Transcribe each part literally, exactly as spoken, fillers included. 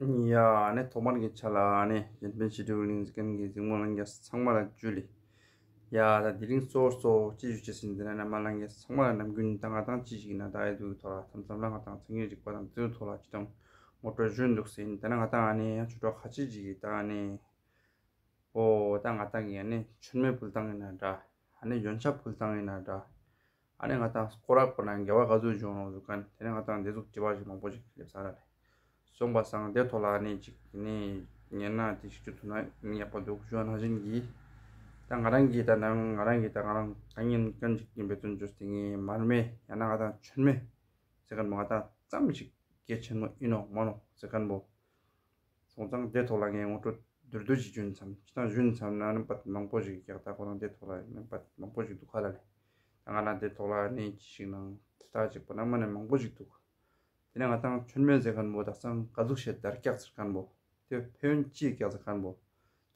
ཡ་ཨ་ནི་ཐོག་མར་གྱི་ཆ་ལ་ཨ་ནི་གཞན་ཕན་ཞི་ཁྲོའི་གླིང་གཟིགས་མཁན་གྱི་གཟིགས་མོ་ལྷན་རྒྱས་ཚང་མ་ལ་ཇུ་ལེ། ཡ་ད་དེ་རིང་གཙོ་བོ་གཙོ་བོ་ཅི་ཞུ་ཅེས་ཟིན་དེ་ན་ན་མ་ལྷན་རྒྱས་ཚང་མ་ལ་ནམ་རྒྱུན་ད་ང་ཏང་ཅི་ཞིག་ན་ད་ཨེ་ཐུག་ཐོག་ལ་མཚམས་མཚམས་ལ་ང་ཏང་མཚན་ཉིད་རིག་པ་དང་དེའི་ཐོག་ལ་ཅི་དང་ངོ་སྤྲོད་ཞུ་འདུག་ཟིན་དེ་ན་ང་ཏང་ཨ་ནི་ཡང་ཆུ་གྲོགས་ཁ་ཅིག་ཅིག་གིས་ད་ཨ་ནི། ཨོ་ད་ང་ཏང་གི་ཨ་ནི་མཆོད་མེ་ཕུལ་སྟངས་ཡིན་ན་འདྲ། ཨ་ནི་ཡོན་ཆབ་ཕུལ་སྟངས་ཡིན་ན་འདྲ། ཨ་ནི་ང་ཏང་སྐོར་ར་སྐོར་ན་དགེ་བ་ག་ཚོད་བྱུང་རུང་ཟུག་གན་དེ་ནས་ང་ཏང་འདི་ཟུག་དྲི་བ་ཞིག་མང་པོ་ཞིག་སླེབས་ས་ར་ལེ། སོང་པ་སང་དེ་ཐོག་ལ་ཨ་ནི་ཅིག་ནི་ཉན་ན་དེ་ཞིག་ཅུ་ཐུབ་ན་ནི་ཡག་པོ་འདུག་ཞུ་བ་ནང་བཞིན་གྱིས། ད་ང་རང་གིས་ད་ནང་ང་རང་གིས་ད་ང་རང་ད་ཉིན་སྐྱོན་ཅིག་ཡིན་པའི་དོན་བརྗོད་དེ་ངས་མར་མེ་ཡང་ན་ང་ཏང་མཆོད་མེ་ཟེར་མཁན་པོ་ང་ཏང་ཙམ་ཞིག་གལ་ཆེན་མོ་ཡིན་ནོ་མ་ནོ་ཟེར་མཁན་པོ། སོང་ཙང་དེ་ཐོག་ལ་ངས་ངོ་སྤྲོད་མདོར་བསྡུས་ཤིག་ཞུས་མཚམས་ཅི་དང་ཞུས་མཚམས་ན་ནི་པད་མང་པོ་ཞིག་རྒྱག་ད་ཁོ་རང་དེ་ཐོག་ལ་ནི་པད་མང་པོ་ཞིག་འདུག་ཁ་ལ་ལེ། ད་ང་རང་དེ་ཐོག་ལ་ནི་ཅི་ཞིག་ནང་ད་ཅིག་པོ་ན་མ་ནི་མང་པོ་ཞིག་འདུག་དེ་ནས་ང་ཏང་མཆོད་མེ་ཟེར་མཁན་པོ་དག་སང་ག་ཟུག་ཞེ་དར་ཀྱག་ཟེར་མཁན་པོ། དེ་ཕན་ཡོན་ཅི་ཀྱག་ཟེར་མཁན་པོ།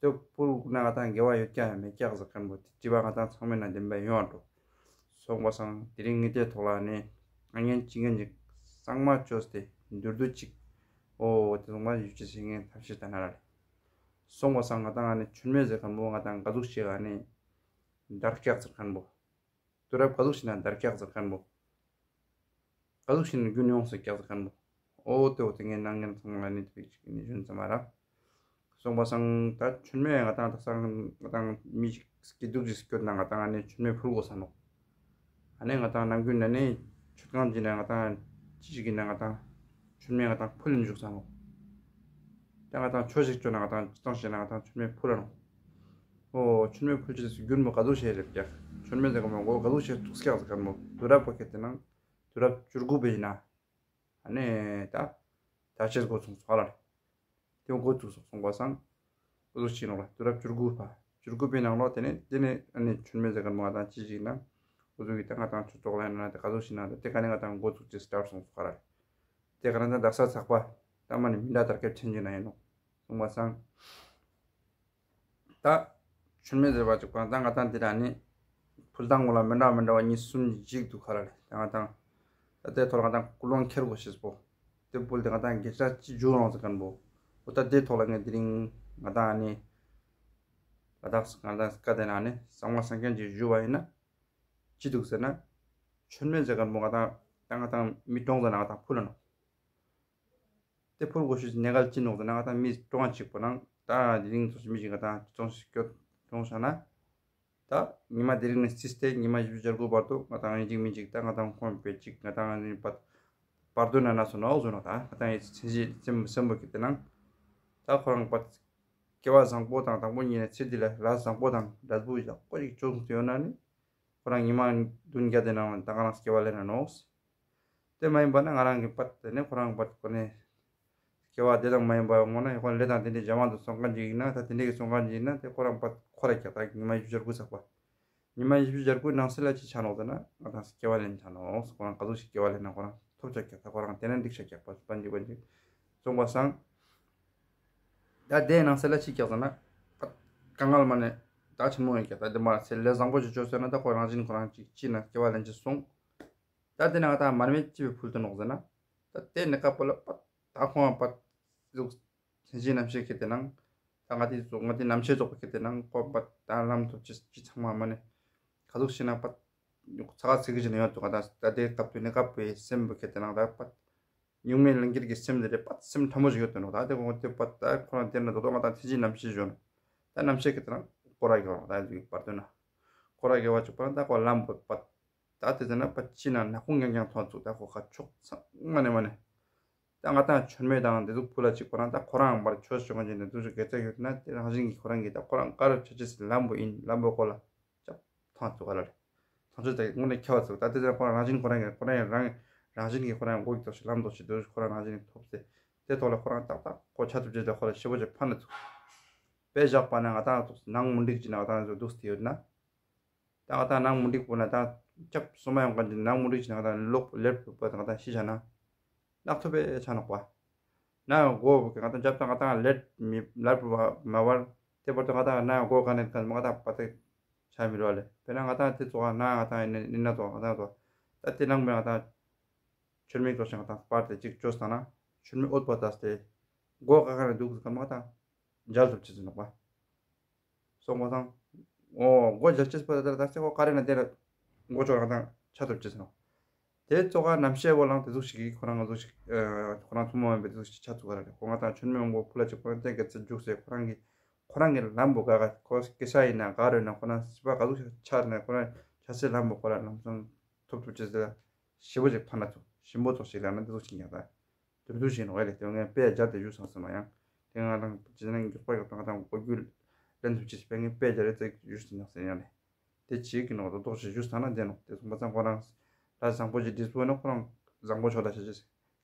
དེ་ཕུལ་ན་ང་ཏང་དགེ་བ་ཡོད་ཀྱག་ཡང་མེད་ཀྱག་ཟེར་མཁན་པོ་དེ་དྲི་བ་ང་ཏང་ཚང་མའི་ནང་བདེན་པ་ཡོང་བ་འགྲོ། སོང་པ་སང་དེ་རིང་ངས་དེ་ཐོག་ལ་ནི་ཨ་ངན་ཅི་ངན་ཅིག་གཙང་མ་བཅོས་ཏེ་མདོར་བསྡུས་ཅིག་ཨོ་དེ་ཚང་མ་ཡུལ་ཅི་ཟེར་ངས་ཐབས་ཤེས་ད་ན་ར་ལེ། སོང་པ་སང་ང་ཏང་ཨ་ནི་མཆོད་མེ་ཟེར་མཁན་པོ་ང་ཏང་ག་ཟུག་ཞིག་ཨ་ནི་དར་ཀྱག་ཟེར་མཁན་པོ། དུས་རབས་ག་ཟུག་ཞིག་ན་དར་ཀྱག་ཟེར་མཁན་པོ། ག་ཟུག་ཞིག་ན་རྒྱུན་ཡོངས་སུ་ཀྱག་ཟེར་མཁན་པོ། ཨོ་དེ་འོ་དེ་ངས་ནང་ངན་ཚང་མ་ལ་ནི་དེ་ཅིག་ནི་ཞུན་ཙམ་མ་ར། སོང་པ་སང་ད་མཆོད་མེ་ང་ཏང་དག་སང་ང་ཏང་མི་ཞིག་སྐྱིད་སྡུག་ཅིག་སྐྱོད་ན་ང་ཏང་ཨ་ནི་མཆོད་མེ་ཕུལ་དགོས་ས་ནོ། ཨ་ནི་ང་ཏང་ནམ་རྒྱུན་ན་ནི་མཆོད་ཁང་ཅིག་ན་ང་ཏང་ཅི་ཞིག་ཡིན་ན་ང་ཏང་མཆོད་མེ་ང་ཏང་ཕུལ་ནི་བཞུགས་ས་ནོ། ད་ང་ཏང་ཆོས་ཞིག་བཅོ་ན་ང་ཏང་ཅི་ཏང་ཞིག་ན་ང་ཏང་མཆོད་མེ་ཕུལ་ར་ནོ། ཨོ་མཆོད་མེ་ཕུལ་ཅེས་སུ་རྒྱུན་མོ་ག་ཟུག་བྱས་རེད་ཀྱག་མཆོད་མེ་ཟེར་གོ་མོ་མགོ་ག་ཟུག་བྱས་ཐུགས་སྐྱག་ཟེར་ག་མོ་དུས་རབས་པ་ཁེ་ཏེ་ནང་དུས་རབས་བཅུ་དགུ་པའི་ཡིན་ན། ཨ་ནི་ད་ད་ཆེས་འགོ་ཚུགས་སོ་ཧ་ལ་རེད། དེ་འགོ་ཚུགས་སོ་སོང་པ་སང་། འུ་ཚོ་ཕྱི་ནང་ལ་དུས་རབས་བཅུ་དགུ་པ་བཅུ་དགུ་པའི་ནང་ལོགས་དེ་ནས་དེ་ནས་ཨ་ནི་མཆོད་མེ་ཟེར་ག་མ་དང་ཅི་ཞིག་ན། འུ་ཚོ་གི་ད་ང་དང་ཆོས་ཚོགས་ལ་ཡིན་ན་དེ་ག་ཚོད་ཞིག་ན་དེ་ག་ནས་ང་དང་འགོ་ཚུགས་ཅེས་སི་ཊར་སོང་སོ་ཧ་ལ་རེད། དེ་ག་ན་ད་དག་ས་ཚགས་པ་ད་མ་ནི་མི་འདྲ་དར་ཁྱབ་ཆེན་གྱི་ན་ཡིན་ནོ། སོང་པ་སང་། ད་མཆོད་མེ་ཟེར་བ་ཅིག་པ་ད་ང་དང་དེ་ར་ནི་ཕུལ་སྟངས་ངོ་ལ་མི་འདྲ་མི་འདྲ་བ་གཉིས་གསུམ་ཞིག་འདུག་ཁ་ར་རེད། ད་ང་དང་ད་དེ་ཐོག་ལ་ང་དང་ཀུན་སློང་འཁྱེར་དགོས་ཤེས་པོ། དེ་ཕུལ་དེ་ང་དང་དགེ་ཆ་ཅི་འཇུ་རང་ཟེར་མཁན་པོ། འོ་ད་དེ་ཐོག་ལ་ངས་དེ་རིང་ང་དང་ནི་ང་དང་ང་དང་བཀའ་དེ་ན་ནི་གསང་བ་སངས་རྒྱས་ཀྱི་ཞུ་བ་ཡིན་ན་ཅི་འདུག་ཟེར་ན། མཆོད་མེ་ཟེར་མཁན་པོ་ང་དང་ད་ང་དང་མི་གྲོངས་ཟེར་ན་ང་དང་ཕུལ་ལ་ནོ། དེ་ཕུལ་དགོས་ཤེས་ཀྱི་གནད་འགག་ཅི་ནོག་ཟེར་ན་ང་དང་མི་གྲོངས་པ་གཅིག་པོ་ནང་ད་དེ་རིང་ཚོ་ཞིག་མི་ཞིག་ང་དང་ཅི་ཙོང་ཞིག་སྐྱོ་གྲོངས་བཞག་ན། ད་ཉི་མ་དེ་རིང་ནས་བརྩིས་ཏེ་ཉི་མ་བཞི་བཅུ་ཞེ་དགུ་བར་དུ་ང་དང་ཡིན་གཅིག་མིན་གཅིག་ད་ང་དང་ཁོང་པེ་གཅིག་ང་དང་ནི་བར་བར་དོ་ན་ན་སོ་ནོག་ཟོ་ནོག་ད་ང་དང་ཡིན་ཚན་གཞི་སེམས་སེམས་པོ་གི་དེ་ནང་ད་ཁོ་རང་བར་སྐལ་བ་བཟང་པོ་དང་དང་པོ་ཉིད་ནས་ཚེ་འདི་ལ་ལ་བཟང་པོ་དང་འབྲས་བུ་ཡག་པོ་ཞིག་བྱུང་སོང་ཡོད་ན་ནི། ཁོ་རང་ཉི་མ་བདུན་བརྒྱ་དེ་ནང་ད་ག་རང་སྐྱེ་བ་ལེན་ན་ནོག་དེ་མ་ཡིན་པ་ན་ང་རང་གི་པད་དེ་ནས་ཁོ་རང་པད་ཁོ་ནས་སྐྱེ་བ་དེ་དང་མ་ཡིན་པ་ཡོང་ན་ཁོ་ལས་དང་དེ་འདྲའི་བྱ་བ་འདུག་སོང་ག་འཇིག་ཡིན་ན་ད་དེ་འདྲའི་གི་སོང་ག་འཇིག་ཡིན་ན་དེ་ཁོ་རང་པད་ཁོ་ར་ཀྱག་ད་ཉི་མ་བཞི་བཅུ་ཞེ་དགུ་ཚགས་པ། ཉི་མ་བཞི་བཅུ་ཞེ་དགུ་ནང་གསེས་ལ་ཅི་ཆ་ནོག་ཟེར་ན་ང་དང་སྐྱེ་བ་ལེན་ཆ་ནོག་ཁོ་རང་ག་ཚོད་ཞིག་སྐྱེ་བ་ལེན་ན་ཁོ་རང་ཐོབ་ཆ་ཀྱག་ད་ཁོ་རང་དེ་ནས་འགྲིག་ཆ་ཀྱག་པ་པ་འཇིག་པ་འཇིག་སོང་པ་སང་། ད་དེའི་ནང་གསེས་ལ་ཅི་ཀྱག་ཟེར་ན། ད་དཀའ་ངལ་མ་ནས་ད་ཆེན་མོ་ཡོད་ཀྱག་ད་དེ་མ་ཚད་ལས་བཟང་པོ་ཞིག་བཅོས་ཟེར་ན་ད་ཁོ་རང་བཞིན་ཁོ་རང་ཅིག་ཅི་ན་སྐྱེ་བ་ལེན་ཅི་སོང་། ད་དེ་ན་ང་ད་མར་མེ་ཅི་བའི་ཕུལ་དུ་ནོག་ཟེར་ན། ད་དེ་ནི་ཀ་པོ་ལ་པ་ད་ཁོང་པ་ཟུག་སེམས་ཅན་རྣམ་ཤེས་ཁེ་དེ་ནང་། ད་ང་དེ་ཟུག་ང་དེ་རྣམ་ཤེས་ཚོགས་པ་ཁེ་དེ་ནང་ཁོ་པ་ད་ལམ་ཐོབ་ཅི་ཅི་ཚང་མ་མ་ནས་ག་ཟུག་ཤེ་ན་པ་ཚ་ག་ཚིག་གི་ཅི་ན་ཡོད་དུ་ང་ད་ད་དེ་སྐབས་དུ་ནི་ཀ་པོའི་སེམས་པོ་ཁེ་དེ་ནང་ད་པ། གཉུག་མའི་ལྷུན་གྱིས་ཀྱི་སེམས་འདི་རེད་པ་སེམས་ཕྲ་མོ་ཞིག་ཡོད་དོ་ནོ་ད་དེ་ཁོང་དེ་པ་ད་ཁོ་རང་དེ་ན་དོ་དོ་ང་ད་ཐེ་ཅི་རྣམ་ཤེས་བྱོན། ད་རྣམ་ཤེས་ཀྱི་དེ་རང་སྐོར་ར་གི་རང་ད་འདི་བར་དོ་ན། སྐོར་ར་གི་བ་ཅུག་པ་ད་ཁོ་ལམ་པོ་པ། ད་དེ་ཟེར་ན་པ་ཅི་ན་ནག་ཁུང་ཡང་ཡང་ཐོན་ཚུགས་ད་ཁོ་ཁ་ཕྱོགས་ཚང་མ་ནས་མ་ནས། ད་ང་ད་མཆོད་མེ་དང་འདི་ཚོ་ཕུལ་ལ་ཅིག་ཁོ་རང་ད་ཁོ་རང་བར་ཆོས་བྱུང་གི་འདི་ཚོ་དགེ་རྩ་ཡོད་ན་དེ་རང་བཞིན་གྱི་ཁོ་རང་གི་ད་ཁོ་རང་དཀར་ཆ་ཅི་སི་ལམ་པོ་ཡིན་ལམ་པོ་ཁོ་ལ། ཅབ། ཐང་ཚུགས་ག་ལ་རེད། ཐང་ཆུ་དེ་དངོས་གནས་ཁྱད་པར་ཚུགས་ད་དེ་ཚོ་ཁོ་རང་རང་བཞིན་ཁོ་རང་གི་ཁོ་རང་ཡང་རང་རང་བཞིན་གྱིས་ཁོ་རང་མགོ་གི་ཐོག་ཞིག་ལམ་ཐོག་ཞིག་འདུག་ཁོ་རང་རང་བཞིན་གྱིས་ཐོབ་སྟེ། དེ་ཐོག་ལ་ཁོ་རང་ཏག་ཏག་གོ་ཆ་ཐུབ་ཅེས་དེ་ཁོ་རང་ཞེ་པོ་ཅིག་ཕན་ནི་ཚུགས། དཔེ་བཞག་པ་ན་ང་ཏང་ཐོག་ནང་མུན་དིག་ཅིག་ན་ང་ཏང་ཚོ་འདུག་སྟེ་ཡོད་ན། ད་ང་ཏང་ནང་མུན་དིག་པོ་ན་ད་སྐྱབས་སོ་མ་ཡོང་ག་ཅིག་ནང་མུན་དིག་ཅིག་ན་ང་ཏང་ལོག་ལེབ་པ་ང་ཏང་ཤི་བྱ་ན། ནག་ཐོ་བའི་ཆ་ནོག་པ། ན་ཡང་གོ་བ་གི་ང་ཏང་འཇབ་ཏང་ང་ཏང་ལེད་མི་ལར་པུ་མ་བར། དེ་བར་དུ་ང་ཏང་ན་ཡང་གོ་ག་ནས་ག་མ་ང་ཏང་པ་ཏེ་ཆ་མི་རོ་ལེ། དཔེར་ན་ང་ཏང་དེ་ཚོ་ང་ན་ང་ཏང་ཡིན་ན་ཚོ་ང་ཏང་ཚོ་ད་དེ་ནང་མི་ང་ཏང་མཆོད་མེ་ཚོ་ཞིག་ང་ཏང་སྤར་ཏེ་གཅིག་བཅོས་ཏང་ན་མཆོད་མེ་འོད་པ་ཏས་ཏེ་ མགོ་ཀ་ཁ་ནས་འདུག་གམ་ང་དང་མཇལ་ཐུབ་ཅེས་ཟེར་ནོག་པ། སོང་བ་དང་། ཨོ་མགོ་མཇལ་ཅེས་པ་ད་ད་ཚེ་ཁོ་ཀ་རེ་ན་དེ་ལ་མགོ་ཅོག་ང་དང་ཆ་ཐུབ་ཅེས་ཟེར་ནོག། དེ་ཙོག་ག་རྣམ་ཤེས་པོ་ལང་དེ་ཟུག་ཞིག་གིས་ཁོ་རང་ང་ཟུག་ཞིག་ཁོ་རང་ཐུན་མོང་མ་ཡིན་པའི་དེ་ཟུག་ཞིག་ཆ་ཚུགས་ག་ར་རེད། ཁོ་ང་དང་ཆུན་མོའི་མགོ་ཕུ་ལ་ཅིག་ཁོ་རང་བསྟན་གི་ཚེ་འཇུག་སེ་ཁོ་རང་གི་ཁོ་རང་གི་ལམ་བུ་ག་ག་ཁོ་སྐྱེ་ས་ཡིན་ན་ག་རེ་ཡིན་ན་ཁོ་རང་སྲིད་པ་ག་ཟུག་ཞིག་ཆགས་ན་ཁོ་རང་ཆགས་སའི་ལམ་བུ་ཁོ་རང་ལམ་སང་ཐོབ་ཐུབ་ཅེས་ཟེར་ཞིབ་པོ་ཅིག་ཕ་ན་ཚུགས་ཞིམ་པོ་ཚོགས་ཤིག་ལ་ན་དེ་ཟུག་ཞིག་ཡང་ད། དུར་དུར་ཞིག་ནོག་ལེ། དེ་ངས་དཔེ་སྦྱར་ཏེ་ཞུས་སོང་ཟེར་ན་ཡང་། དེ་ང་རང་ཇི་ནང་མགྱོགས་པ་ཡོད་པ་ང་དང་གོ་རྒྱུ་ལེན་ཐུབ་ཅེས་དཔེ་ངས་དཔེ་སྦྱར་ཏེ་ཞུས་སོང་ཟེར་ཡང་ལེ། དེ་བྱེད་ཀྱི་ནོག་རྡོག་རྡོག་ཞིག་ཞུས་ཚར་ན་བདེ་ནོག། དེ་སོང་པ་ཙང་ཁོ་རང་ལ་བཟང་པོ་ཅིག་འདྲིས་པོ་ནི་ཁོ་རང་བཟང་པོ་ཆོག་ད་བྱ་ཅེས།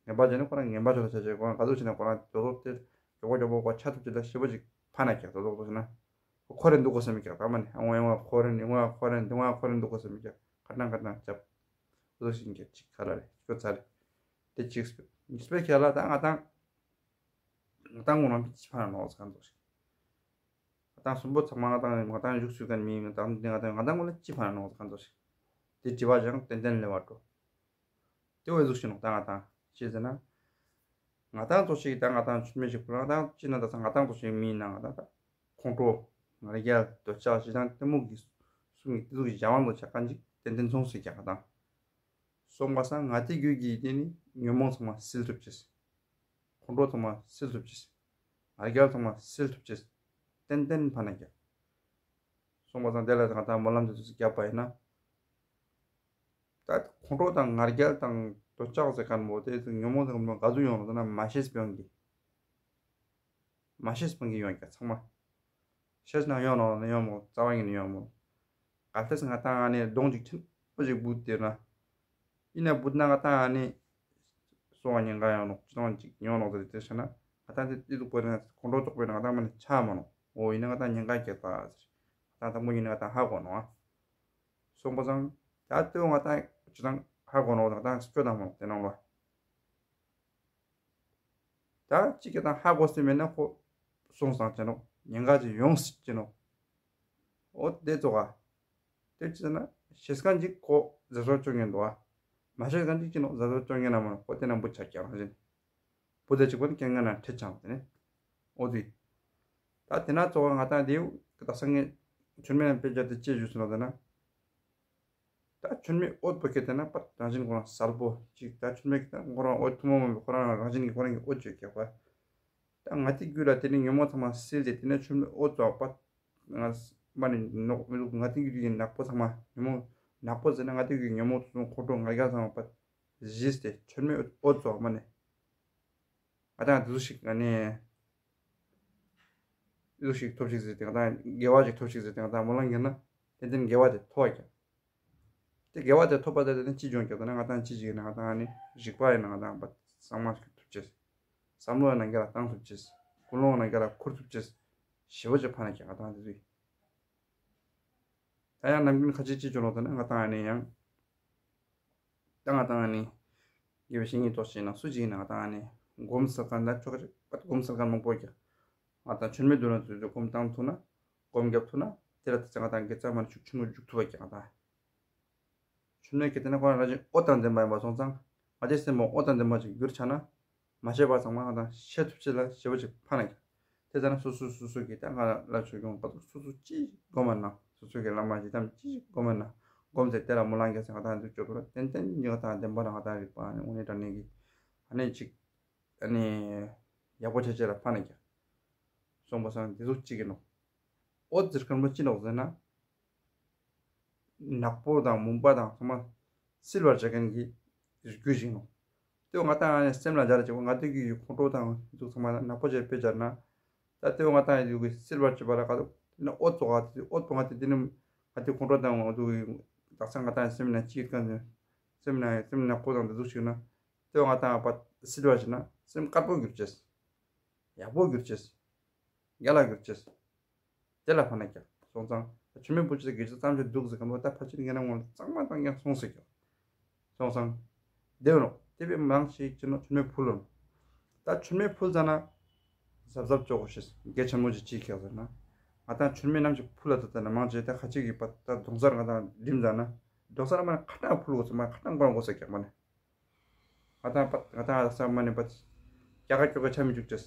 ངན་པ་བྱས་ནི་ཁོ་རང་ངན་པ་ཆོག་ད་བྱ་ཅེས། ཁོ་རང་ག་ཚོད་བྱས་ན་ཁོ་རང་རྡོག་རྡོག་དེ་མགྱོགས་པོ་མགྱོགས་པོ་ཁོ་ཆ་ཐུབ་ཅེས་ལ་ཞེ་པོ་ཅིག་ཕ་ན་ཀྱག་རྡོག་རྡོག་བྱས་ན། ཁོ་ཁོ་རེ་འདུག་གོ་བསམ་མི་ཀྱག་ད་མ་ནི་ཨ་ངོ་ཡ་ངོ་ཁོ་རེ་ནི་ངོ་ཡ་ཁོ་རེ་འདི་ངོ་ཡ་ཁོ་རེ་འདུག་གོ་བསམ་མི་ཀྱག་ཁ་ཏང་ཁ་ཏང་ཅབ། ལོ་ཞིག་གི་ཅིག་ཁ་ལ་རེ་སྐྱོ་ཚ་རེ། དེ་གཅིག་སྤེ་གཉིས་སྤེ་ཁྱེད་ལ་ད་ང་དང་ང་དང་ངོ་ནང་གི་ཅི་ཕན་ནོག་ཟེར་གང་ཚོགས་ཤིག་ང་དང་གསུམ་པོ་ཚང་མ་ང་དང་ང་དང་བཞུགས་སུ་གན་མི་ང་དང་འདི་ང་དང་ང་དང་ངོ་ལ་ཅི་ཕན་ནོག་ཟེར་གང་ཚོགས་ཤིག་དེ་དྲི་བ་ཅང་ཏན་ཏན་ལེ་བ་འགྲོ། དེ་བས་གཟུགས་ཤིག་ནོག་ད་ང་དང་ཅི་ཟེར་ན། ང་དང་ཚོགས་ཤིག་ད་ང་དང་ཆུན་མེད་ཞིག་ཁོ་ང་དང་ཅི་ན་ད་ས་ང་དང་ཚོགས་ཤིག་མི་ཡིན་ན་ང་དང་ད་ཁོང་ཁྲོ་ང་རྒྱལ་འདོད་ཆགས་ཞེ་སྡང་གཏི་མུག་གི་གསུམ་གྱི་དེ་ཟུག་གི་བྱ་བ་འདོད་ཆགས་གང་ཅིག་ཏན་ཏན་ཚོང་སྲིད་ཀྱང་ང་དང་། སོང་པ་སང་ང་དེ་རྒྱུད་ཀྱི་དེ་ནི་ཉོན་མོངས་ཚང་མ་སེལ་ཐུབ་ཅེས། ཁོང་ཁྲོ་ཚང་མ་སེལ་ཐུབ་ཅེས། ང་རྒྱལ་ཚང་མ་སེལ་ཐུབ་ཅེས། ཏན་ཏན་ཕན་ན་རྒྱལ། སོང་པ་སང་དེ་ལ་ང་དང་སྨོན་ལམ་དེ་ཚོ་བརྒྱབ་པ་ཡིན་ན། ད་ཁོང་ཁྲོ་དང་ང་རྒྱལ་དང་འདོད་ཆགས་ཟེར་མཁན་པོ་དེ་ཚོ་ཉོན་མོངས་ཟེར་མཁན་པོ་ག་ཚོད་ཡོང་རུང་ད་ན་མ་ཤེས་པའི་དབང་གིས། མ་ཤེས་པའི་དབང་གིས་ཡོང་ཀྱང་ཚང་མ། ཤེས་ན་ཡོང་ནོག་ན་ཡོང་མོ་རྩ་བ་ཉིད་ནས་ཡོང་མོ། གལ་ཏེ་ང་དང་ཨ་ནི་གདོང་ཅིག་ཆེན་པོ་ཅིག་བུད་དེ་ན། ཡིན་ན་བུད་ན་ང་དང་ཨ་ནི། སོ་བ་ཉེན་ཁ་ཡོང་ནོག་ཅི་ཐོང་ཅིག་ཡོང་ནོག་ཟེར་དེ་བྱས་ན། ང་དང་དེ་དེ་ཚོ་བོད་ན་ཁོང་ཁྲོ་ཚོགས་པའི་ང་དང་མ་ནི་ཆ་མ་ནོག་འོ་ཡིན་ན་ང་དང་ཉེན་ཁ་སྐྱེལ་ད་ཟེར། ང་དང་དང་པོ་ཡིན་ན་ང་དང་ཧ་གོ་ནོག་ཨ། སོང་པ་སང་། ད་ལྟོས་ང་དང་ཅི་དང་ཧ་གོ་ནོག་ང་དང་སྐྱོ་དང་མ་ནོག་དེ་ནང་ལ། ད་གཅིག་གི་དང་ཧ་གོ་སྲིད་མེད་ན་ཁོ་སོང་སང་ཅི་ནོག་ཉེན་ཁ་ཅིག་ཡོང་སྲིད་ཅི་ནོག་འོ་དེ་ཙོག་ག་དེ་ཅི་ཟེར་ན་ཤེས་མཁན་ཅིག་ཁོ་ཟེར་སོ་ཅོ་ཉན་འདུག་ཨ། མ་ཤེས་མཁན་ཅིག་ཅི་ནོག་ཟེར་སོ་ཅོ་ཉན་ན་མ་ནོག་ཁོ་དེ་ན་འབུ་ཆ་ཀྱང་རང་བཞིན། བུ་དེ་གཅིག་པོ་ནི་རྐྱེན་ངན་ན་འཕྲད་ཆང་དེ་ནི། འོ་དེ། ད་དེ་ན་ཙོག་ག་ང་དང་དེའུ་ད་སང་ངས་ཆུན་མེད་ན་དཔེ་བརྒྱབ་དེ་ཅི་ཞུ་སོང་ན་དེ་ན། ད་ཆུན་མེད་འོད་པོ་ཁྱེར་ཏེ་ན་པ་རང་བཞིན་ཁོ་རང་གསལ་པོ་ཅིག་ད་ཆུན་མེད་ཀྱི་ད་ཁོ་རང་འོད་ཐུན་མོང་མ་ཁོ་རང་རང་བཞིན་གྱི་ཁོ་རང་གི་འོད་བརྗོད་ཀྱག་པ། ད་ང་དེ་རྒྱུད་ལ་དེ་ནི་ཉོན་མོངས་ཚང་མ་སེལ་ཏེ་དེ་ནས་ཆུན་མེད་འོད་ཙོག་པ། ང་མ་ནི་ནོག་མི་འདུག་ང་དེ་རྒྱུད་ཀྱི་ནག་པོ་ཚང་མ་ཉོན་མོངས་ནག་པོ་ཟེར་ན་ང་དེ་རྒྱུད་ཀྱི་ཉོན་མོངས་ཚོགས་ཁོང་ཁྲོ་ང་རྒྱལ་ཚང་མ་པ། གཞིས་ཏེ་ཆུན་མེད་འོད་ཙོག་མ་ནི། ང་དང་དེ་ཚོ་ཞིག་ཨ་ནི། འུ་ཞིག་ཐོབ་ཞིག་ཟེར་ཏེ་ང་དང་དགེ་བ་ཞིག་ཐོབ་ཞིག་ཟེར་ཏེ་ང་དང་སྨོན་ལམ་བརྒྱབ་ན་ཏན་ཏན་དགེ་བ་དེ་ཐོབ་ཀྱང་། དེ་དགེ་བ་དེ་ཐོབ་པ་དེ་ནི་ཅི་འབྱུང་ཀྱང་ད་ནི་ང་དང་ཅི་ཞིག་ཡིན་ན་ང་དང་ཨ་ནི་རིག་པ་ཡིན་ན་ང་དང་བསམ་བློ་ཐུབ་ཅེས། བསམ་བློ་ཡིན་ན་རྒྱ་ལ་བཏང་ཐུབ་ཅེས། ཀུན་སློང་ཡིན་ན་རྒྱ་ལ་འཁུར་ཐུབ་ཅེས། ཞེ་པོ་ཅིག་ཕན་ན་ཀྱང་ང་དང་དེ་ཚོ་ཡིན། ད་ཡང་ནམ་རྒྱུན་ཁ་ཆེ་ཅི་བྱུང་ལོག་ད་ནི་ང་དང་ཨ་ནི་ཡང་། ད་ང་དང་ཨ་ནི། དགེ་བའི་བཤེས་གཉེན་ཚོ་ཞིག་ན་སུ་ཅིག་ཡིན་ན་ང་དང་ཨ་ནི། སྒོམ་ཟེར་ག་འདྲ་ཆོག་ཅིག་པ་སྒོམ་ཟེར་ག་མང་པོ་ཀྱང་། ང་དང་ཆུན་མེད་དུ་ན་དུས་སུ་སྒོམ་བཏང་ཐུབ་ན། སྒོམ་རྒྱབ་ཐུབ་ན། དེ་ལ་དེ་ཚེ་ང་དང་དགེ་རྩ་མ་ནི་ཤུགས་ཆུང་ངུ་འཇུག་ཐུབ་པ་ཀྱང་ང་དང་། ཆུན་མེད་ཀྱི་དེ་ན་ཁོ་རང་རང་བཞིན་འོད་དང་ལྡན་པ་ཡིན་པ་སོང་ཙང་། ང་ཚོའི་སེམས་པ་འོད་དང་ལྡན་པ་ཅིག་གྱུར་ཆགས་ན། མ་ཤེས་པ་ཚང་མ་ང་དང་ཤེས་ཐུབ་ཅེས་ལ་ཞེ་པོ་ཅིག་ཕན་ན་ཀྱང་། དེ་ལྟར་ན་སོ་སོ་སོ་སོ་གིས་ད་ང་ལ་ཆོས་སྐྱོང་བ་སོ་སོ་ཅིག་སྒོམ་མ་ན། སོ་སོ་གི་བླ་མ་ཅིག་དམ་ཅིག་སྒོམ་མ་ན། སྒོམ་ཚེ་དེ་ལ་སྨོན་ལམ་རྒྱག་ཚེ་ང་དང་འདུག་ཅོག་ཏུ་ལ་ཏན་ཏན་ཉི་ང་དང་བདེན་པ་རང་ང་དང་རིག་པ་ཨ་ནི་དངོས་གནས་དྲང་གནས་ཀྱི་ཨ་ནི་ཅིག་ཨ་ནི་ཡག་པོ་ཆེ་ཆེ་ལ་ཕན་ན་ཀྱང་། སོང་པ་སང་འདི་ཟུག་ཅིག་གི་ནོ། འོད་ཟེར་མཁན་པོ་ཅི་ནོག་ཟེར་ན། ནག་པོ་དང་མུན་པ་དང་ཚང་མ་སེལ་བར་བྱེད་མཁན་གྱི་རྒྱུ་ཞིག་ནོ། དེ་ང་དང་སེམས་ལ་སྦྱར་བྱེད་པ་ང་དེ་གི་ཁོང་ཁྲོ་དང་འདུག་ཚང་མ་ནག་པོ་བྱས་དཔེ་སྦྱར་ན། ད་དེ་ང་དང་ཡུ་གི་སེལ་བར་བྱེད་པ་ལ་ག་དུ་ན་འོད་ཙོག་ག་དེ་འོད་པོ་ང་དེ་དེ་ནི་ང་དེ་ཁོང་ཁྲོ་དང་འདུག་གི་དག་ས་ང་དང་སེམས་ན་ཅི་ཡོད་ག་ཟེར། སེམས་ན་སེམས་ནག་པོ་དང་འདི་ཟུག་ཞིག་ན། དེ་ང་དང་པ་སེལ་བར་བྱེད་ན་སེམས་དཀར་པོ་གྱུར་ཅེས། ཡག་པོ་གྱུར་ཅེས། རྒྱལ་ལ་གྱུར་ཅེས། དེ་ལ་ཕན་ན་ཀྱང་སོང་ཙང་། ཆུ་མེད་བུ་ཆུ་དགེ་ཆུ་ཙམ་ཞིག་འདུག་ཟེར་གམ་པོ་ད་ཕ་ཆེར་ངེ་ན་ངོ་གཙང་མ་དང་ཡང་སོང་ཟེར་ཀྱང་། སོང་ཙང་། བདེ་བ་ནོ། དེ་བས་མང་ཞིག་ཅི་ནོ་ཆུ་མེད་ཕུལ་ལོ། ད་ཆུ་མེད་ཕུལ་ཙ་ན། གཟབ་གཟབ་ཅོག་གོ་ཤེས་གལ་ཆེན་མོ་ཅིག་ཅིག་ཁྱག་ཟེར་ན། ང་དང་ཆུ་མེད་ནམ་ཞིག་ཕུལ་ལ་ད་ད་ན་མང་ཆེ་ད་ཁ་ཅིག་གི་པ་ད་གདོང་སར་ང་དང་རིམ་ཟ་ན། གདོང་སར་མ་ཁ་ཏང་ཕུལ་གོ་ཚོ་མ་ཁ་ཏང་གོ་གོ་ས་ཀྱག་མ་ནི། ང་དང་པ་ང་དང་ས་མ་ནི་པ། རྒྱ་གར་ཀྱོག་ག་ཆ་མི་འཇུག་ཅེས།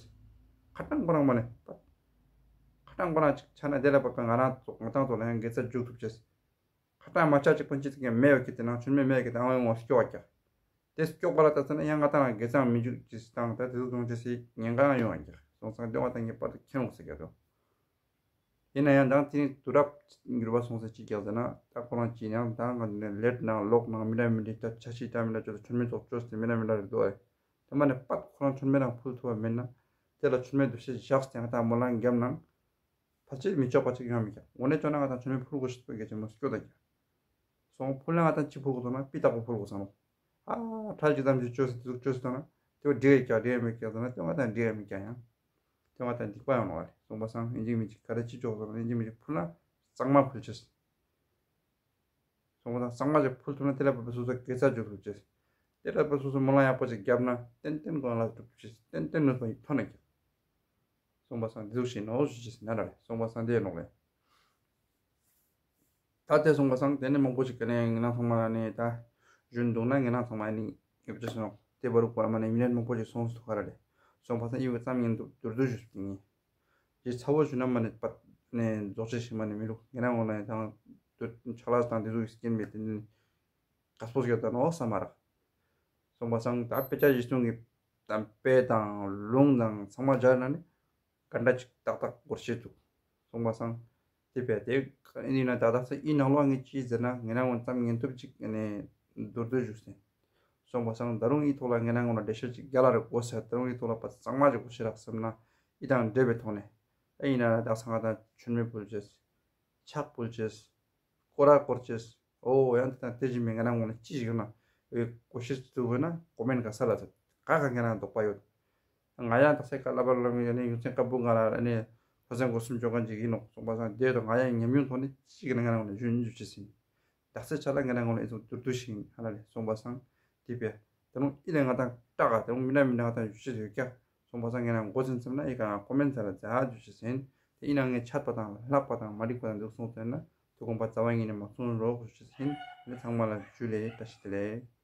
ཁ་གྲངས་ཁོ་རང་མ་ནས་པ། ཁ་གྲངས་ཁོ་རང་ཅིག་ཆ་ན་དེ་ལ་བབ་པའི་ང་རང་ཚོ་ང་ཏང་ཚོ་ལ་ཡང་དགེ་རྩ་འཇུག་ཐུབ་ཅེས། ཁ་གྲངས་མ་ཆ་གཅིག་པོ་ཅི་ཙིག་ཡང་མེད་བ་ཁྱེད་དེ་ནང་མཆོད་མེ་མེད་ཁྱེད་དེ་ཨང་ཡོང་བ་སྐྱོ་བ་རྒྱག་དེ་སྐྱོ་ག་ལ་ལྟ་ཚེ་ན་ཡང་ང་ཏང་ལ་དགེ་རྩ་མི་འཇུག་ཅེས་དང་ད་དེ་ཚོ་ཡོང་ཅེས་སི་ཉེན་ཁ་ཡང་ཡོང་བ་རྒྱག་སོང་ཙང་སྐྱོ་བ་དང་ངེས་པར་དུ་ཁྱེད་ཡོང་ཟེར་རྒྱག་དོ། ཡིན་ན་ཡང་དང་དེ་ནི་དུས་རབས་འགྱུར་བ་སོང་ཟེར་ཅི་རྒྱག་ཟེར་ན་ད་ཁོ་རང་ཅི་ཡང་ད་ང་ནས་ལེད་ནང་ལོག་ནང་མི་འདྲ་མི་འདྲ་ད་ཆ་ཤི་ད་མི་འདྲ་ཅོ་ད་མཆོད་མེ་ཚོགས་ཅོས་ཏེ་མི་འདྲ་མི་འདྲ་རེད་འདུག་ཨེ། དེ་མ་ནས་པད་ཁོ་རང་མཆོད་མེ་རང་ཕུལ་ཐུབ་པ་མེད་ན། དེ་ལ་མཆོད་མེ་འདུ་ཤེས་བཞག་སྟེ་ང་ད་མོ་ལང་རྒྱབ་ནང་། ཕལ་ཆེར་མི་ཆོག་པ་ཅིག་ཡོང་མི་ཀྱང་། འོ་ནས་ཅོ་ན་ང་ད་མཆོད་མེ་ཕུལ་དགོས་ཤེས་པའི་གལ་ཆེན་མོ་སྐྱོ་ད་ཀྱང་། སོང་ཕུལ་ན་ང་ད་ཅི་ཕུལ་དགོས་སོང་ན་པི་ཏག་པོ་ཕུལ་དགོས་སོང་ནོ། ཨ་ཁྲལ་ཅི་ཙམ་ཅིག་བཅོས་སུ་བཅོས་སུ་ན། དེ་བ་འགྲིག་ཡ་ཀྱང་འགྲིག་ཡ་མི་ཀྱང་ཟེར་ན་དེ་ང་ད་འགྲིག་ཡ་མི་ཀྱང་ཡང་། དེ་ང་ད་འགྲིག་པ་ཡོང་ནོ་བ་རེད། སོང་པ་སང་ཨིན་ཇི་མི་ཅིག་ག་རེ་ཅི་ཅོག་སོང་ན་ཨིན་ཇི་མི་ཅིག་ཕུལ་ན། གཙང་མ་ཕུལ་ཅེས། སོང་པ་དང་གཙང་མ་ཞིག་ཕུལ་ཐུབ་ན་དེ་ལ་བབས་པའི་སོ་སོ་དགེ་རྩ་འཇུག་ཐུབ་ཅེས། དེ་ལ་བབས་སོ་སོ་སྨོན་ལམ་ཡག་པོ་ཞིག་བརྒྱབ་ན་ཏན་ཏན་གོང་ལ་འགྲུབ་ཐུབ་ཅེས་ཏན་ཏན་ནུས་པ་ཡིན་ཐོན་ན་ཀྱང་། སོང་པ་སང་འདི་ཟུག་ཞིག་ནོ་ཞུ་ཅེས་ཟིན་ན་ར་རེད། སོང་པ་སང་དེ་ནོག་ལེ། ད་དེ་སོང་པ་སང་དེ་ནི་མང་པོ་ཞིག་གི་ནས་ངེ་ན་ཚང་མ་ནས་ད་ཞུན་འདུག་ན་ངེ་ན་ཚང་མ་ནི་ཡོད་ཅེས་ནོག་དེ་བར་གོ་ར་མ་ནས་མི་ནས་མང་པོ་ཞིག་སོང་སུ་ཐུག་ག་ར་རེད། སོང་པ་སང་ཨི་བ་ཙམ་ཡིན་འདུག་དུར་དུ་ཞུ་ཟིན་ངེ། ཇེ་ཚ་བོ་ཞུ་ན་མ་ནི་པ་ནི་རྫོགས་ཆེ་ཞིག་མ་ནི་མི་རུག་ངེ་རང་ངོ་ན་ཡང་དང་དུ་ཆ་ལ་དང་དེ་ཚོ་ཡི་སྐྱེན་མེད་དེ་ནི་ག་སྤོ་ཞིག་དང་ནོ་ས་མ་རག་སོང་པ་སང་ད་དཔེ་ཆ་ཡི་སྟོང་གི་དང་དཔེ་དང་ལུང་དང་ཚང་མ་སྦྱར་ན་ནི་ག་འདྲ་ཅིག་ཏག་ཏག་སྐོར་ཤེས་འདུག་སོང་པ་སང་དེ་བས་དེ་ཡིན་ན་ད་དག་ས་ཡིན་ནང་ལོགས་ངས་ཅི་ཟེར་ན་ངེ་རང་ངོ་ཙམ་ངན་ཐུབ་ཅིག་ནི་མདོར་བསྡུས་ཞུ་ཟིན། སོང་པ་སང་ད་རུང་ཨི་ཐོག་ལ་ངེ་རང་ངོ་ལ་འགྲེལ་བཤད་ཅིག་རྒྱ་ལ་རེ་གོ་ཟེར་ད་རུང་ཨི་ཐོག་ལ་པ་གཙང་མ་ཅིག་གོ་ཤེས་རག་བསམ་ན་ཨི་དང་འབྲེལ་བའི་ཐོག་ནས་ཨ་ཡིན་ན་ད་སང་ང་དང་མཆོད་མེ་ཕུལ་ཅེས། ཕྱག་ཕུལ་ཅེས། སྐོར་ར་སྐོར་ཅེས། ཨོ་ཡང་དེ་དང་དེ་བཞིན་མི་ངེ་རང་ངོ་ལ་ཅི་ཞིག་ཡོད་ན་ཨེ་གོ་ཤེས་ཐུབ་དགོས་ན་ཀོ་མེན་ག་ས་ལ་ཐུབ་ག་ག་ངེ་རང་འདོགས་པ་ཡོད། ང་ཡང་ད་སའི་ཀ་ལ་པ་ལ་ངེ་ནས་ཡོད་ཚན་ཀ་བུ་ང་ལ་ནས་ལྷོ་ཚན་སྒོ་གསུམ་ཅོ་ག་འཇིག་ཡིན་ནོག་སོང་པ་སང་དེ་དང་ང་ཡང་ཉམས་མྱོང་ཐོག་ནས་ཅི་ཞིག་ངེ་རང་ངོ་ལ་ཞུན་འཇུ་ཅེས་ཡིན། ད་སའི་ཆ་ལ་ངེ་རང་ངོ་ལ་ཨེ་ཚོ་དུར་དུ་ཞིག་ཡིན་ཧ་ལ་ལས་སོང་པ་སང་དེ་བས། དེ་རུང་ཨི་ལས་ང་དང་སྐྲག་ག་དེ་རུང་མི་འདྲ་མི་འདྲ་ང་དང་ཞུ་ཤེས་ཡོད་ཀྱང་སོང་པ་སང་ངེ་རང་མགོ་ཚིམ་ཚིམ་ན་ཨི་ཀ་ང་ཀོ་མེན་ས་ལ་ཛ་ཞུ་ཤེས་ཡིན། དེ་ཨི་ན་ངས་ཆད་པ་དང་ལྷག་པ་དང་མ་འགྲིག་པ་དང་འདུག་སོང་ཟེར་ན་དུ་དགོངས་པ་རྩ་བ་ཉིད་ནས་མ་གསུང་རོགས་ཞུ་ཤེས་ཡིན། ངས་ཚང་མ་ལ་ཇུ་ལེ་བཀྲ་ཤིས་བདེ་ལེགས།